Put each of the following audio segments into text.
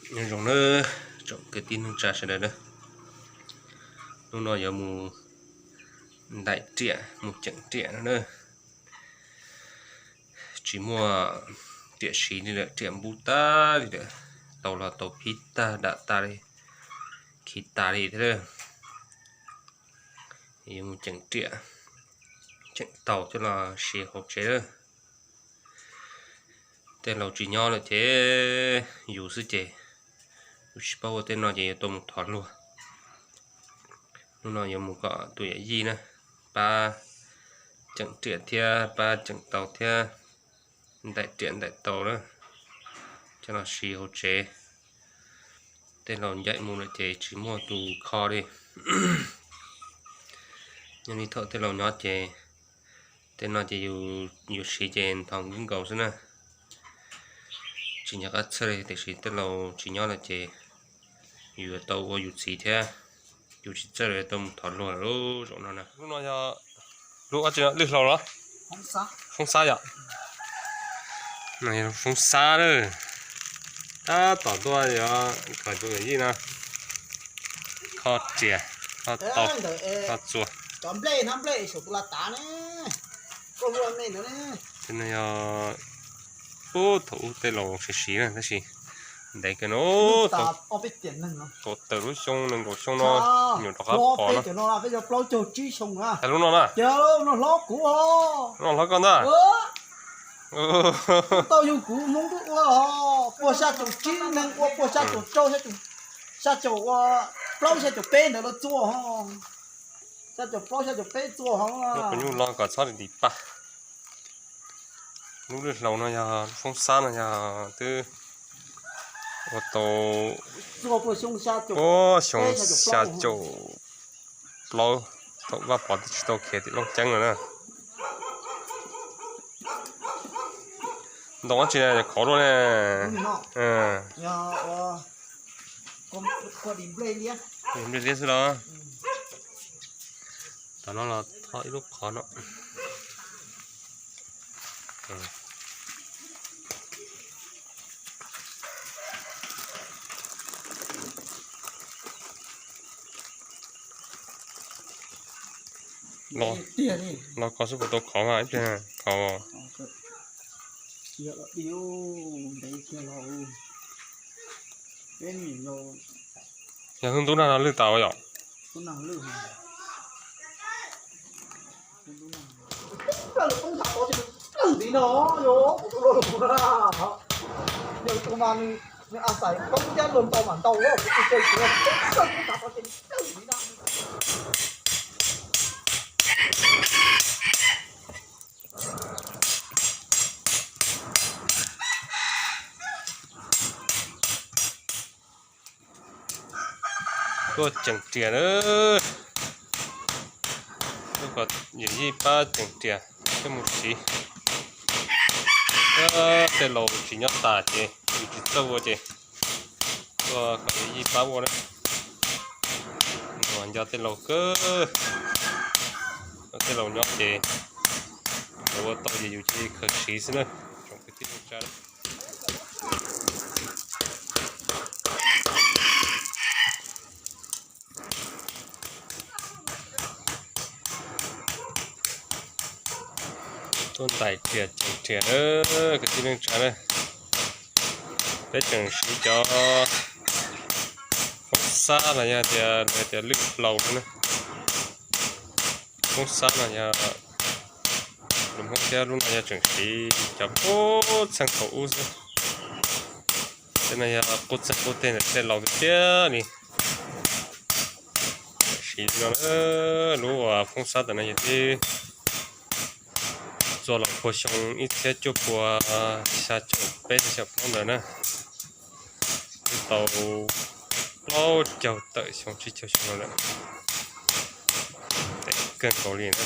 Nyob zoo na, tsoom kwv tij neej tsa sawv daws na, hnub no yuav mus ntaim riam mus ceem riam no na. Tsis muaj riam siv li lawm, riam npub tag li lawm, tau los tau phib tag dam tas li, khi tas li thiab. Yuav mus ceem riam, ceem taus coj los siv hauv tsev lawm. Tej laus tsis nyob lawm ces yus xwb ces yus tsis paub ua, tej no ces yuav tau mus thov luag. Hnub no yuav mus kom tus yawm yij na pab ceem riam thiab pab ceem taus thiab ntaim riam ntaim taus na, coj los siv hauv tsev. Tej laus ncaim mus lawm ces tsis muaj tus kho li. Nyob li thaum tej laus nyob ces tej no ces yus siv ces nthos nkaus xwb na, tsis nco qab txhawj li. Tiam sis tej laus tsis nyob lawm ces yus yuav tau ua yus txiv thiab, yus tsis txawj yuav tau mus thov luag lub zaum no na. Lub no yog lub dab tsi no, lwj hlau los? Foob xab yom. Foob xab lawm. Tab tom tuaj yuav kom tus yawm yij no kho riam, kho taus, kho txuas. Tej no yog ub thaum ub tej laus siv siv na tab sis ntev kawg no. Tau tawm lub xyoo nees nkaum xyoo no nyuam rov qab pom no. Lub no na. No hlob koj ntag. Tau yug kuv Hmoob twb ua puas xya caum tsib neeg, ua puas xya caum rau, xya caum ua plaub xya caum peb ntawd los txua, xya caum plaub xya caum peb txua ho. Nyuj los kom txhob dim paj. Lub lwj hlau no yog, lub foob xab no yog twb ua tau puag xyoo xya caum plaub thaum Vaj Pov twb tsis tau khiav tim Looj Ceeb lawm na. Ntoo dab tsi na, khov luaj ne. Nplej liab xwb los. Tam no los tho ib lub qhov no. Los koj xub puas tau khov mas ib pliag khov. Yog hnub ntub nag no lwj tas yom? Tuaj ceem riam na. Tuaj kom yawm yij pab ceem riam coj mus siv. Tej laus tsis nyob tas ces yus tsis txawj ua ces tuaj kom yawm yij pab ua na. Nco tej laus kawg, tej laus nyob ces lawv ua tau ces yus cia li khaws siv xwb na. Tsoom kwv tij neej tsa. Tuaj ntaim riam ceem riam na, kwv tij neej tsa na. Peb tseem siv cov foob xab los yog tias lawv tias lwj hlau no na. Foob xab no yog lus Hmoob thiab, lub no yog tseem siv cov qub txheej thaum ub xwb. Tej no yog qub txeeg qub teg ntawm tej laus tiag tiag li. Siv no, lub uas foob xab ntawm no yog twb txua los puag xyoo ib txhiab cuaj pua xya caum peb xya caum plaub ntawd na. Twb tau plaub caug tawm xyoo tsib caug xyoo no lawm. Tev kawg nkaus li na.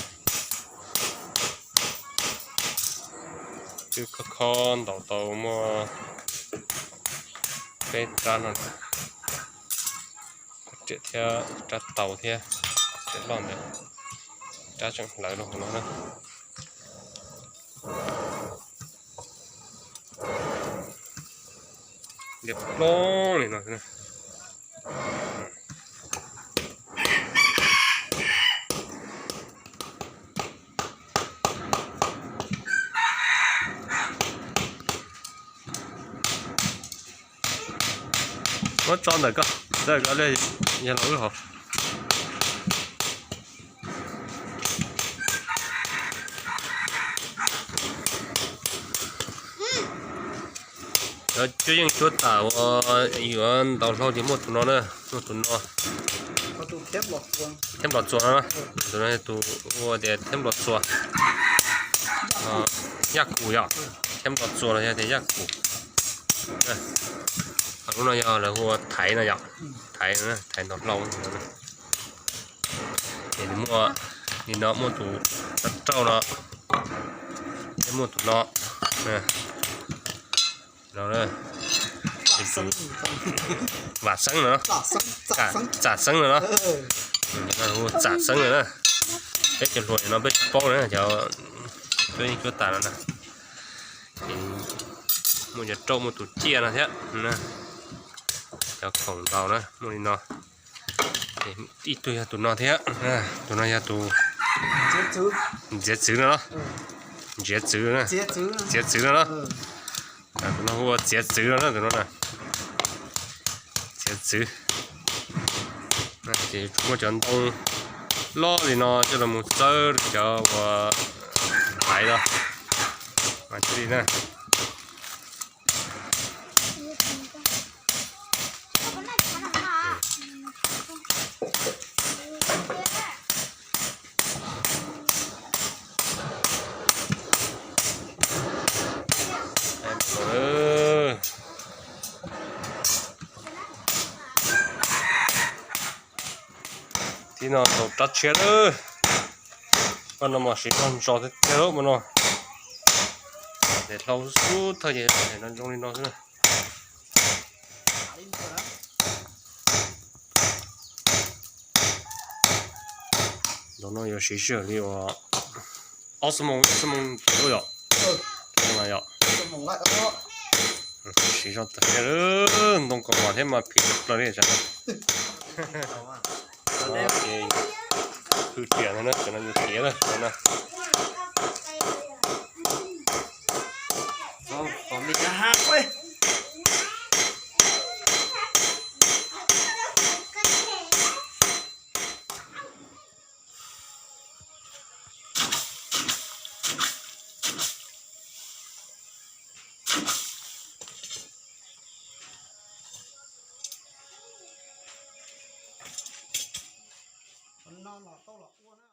Twb khob khob ntaus tau muaj peb rab no, riam thiab rab taus thiab, riam loj ntawd, rab tseem hlawv rau hauv no na. Ntiaj ploob li no. Muab tso ntawm ko, ntawm ko, yog los wb hauv. Cov cuab yeej cuab tam uas yuav ntaus hlau ces muaj tus no na, muaj tus no. Thiab nplos txuas no, tus no tus ua tias thiab nplos txuas. Yaj kum yom, thiab nplos txuas los yog tias yaj kum. Lub no yog lawv hu ua thaiv no yom, thaiv, thaiv ntaus hlau. Ces nws muaj li no, muaj tus rauj no, thiab muaj tus no, no, tus vam xeeb no, txam xeeb no, hu txam xeeb no na. Peb cov hluas no peb tsis paub na, cov cuab yeej cuab tam no na. Muaj cov rauj, muaj tus ciaj no thiab, cov khoom ntaus na muaj li no. Ib tug yog tus no thiab, tus no yog tus ntxiav txwv no, ntxiav txwv, txiav txwv no na. Tus no hu ua txiav txwv no na, tus no na, txiav txwv. Ces muaj cov ntoo loj li no coj los mus txawb cov uas thaiv no. Mas cia li na. Tib no tau rab tshiab lawm. Pab no mas siv zog ntsos tiag tiag lawm mas no. Ces hlau xub thawj ces no zoo li no xwb na. Ntawm no yuav siv sij hawm li uas ob xuab moos, ib xuab moos kev yom. Yog siv zog tag thiab, ntoo kaus mom thiab mas phim tshaj plaws li. Ces khwv riam ntag na, cov no yus tiav na. No los tau los ua na.